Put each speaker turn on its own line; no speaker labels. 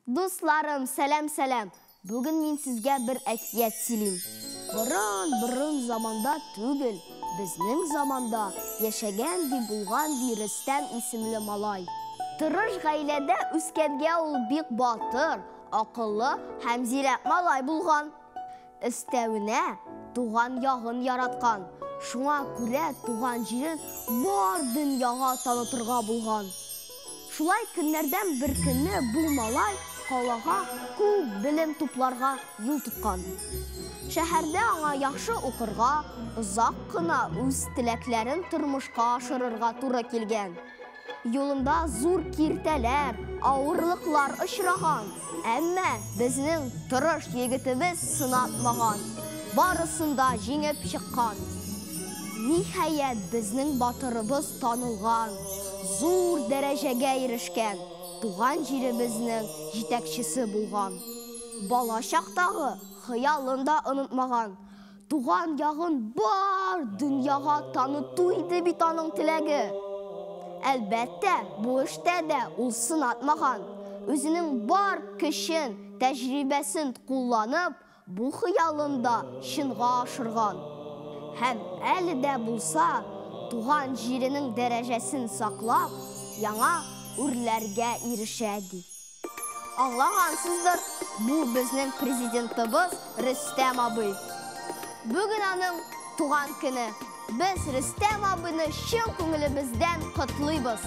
Дусларым, сәлам, сәлам! Бүген мин сезгә бер әкият сөйлим. Борын-борын заманда түгел, безнең заманда яшәгән ди булган ди Рөстәм исемле малай. Тырыш гаиләдә үскәнгә ул бик батыр, акыллы һәм зирәк малай булган. Өстәвенә, туган ягын яраткан, шуңа күрә туган җирен бар дөньяга танытырга булган. Шулай көннәрдән бер көнне бу малай калага күп белем тупларга юл тоткан. Шәһәрдә аңа яхшы укырга, озак кына үз теләкләрен тормышка ашырырга туры килгән. Юлында зур киртәләр, авырлыклар очраган, әмма безнең тырыш егетебез сынатмаган, барысын да җиңеп чыккан. Ниһаять, безнең батырыбыз танылган, зур дәрәҗәгә ирешкән, туган җиребезнең җитәкчесе булган. Бала чактагы хыялын да онытмаган. Туган ягын бар дөньяга таныту иде бит аның теләге. Әлбәттә, бу эштә дә ул сынатмаган. Үзенең бар көчен, тәҗрибәсен кулланып, бу хыялын да чынга ашырган. Һәм әле дә булса, туган җиренең дәрәҗәсен саклап, яңа үрләргә ирешә ди. Аңлагансыздыр, бу безнең президентыбыз Рөстәм абый. Бүген аның туган көне. Без Рөстәм абыйны чын күңелебездән котлыйбыз.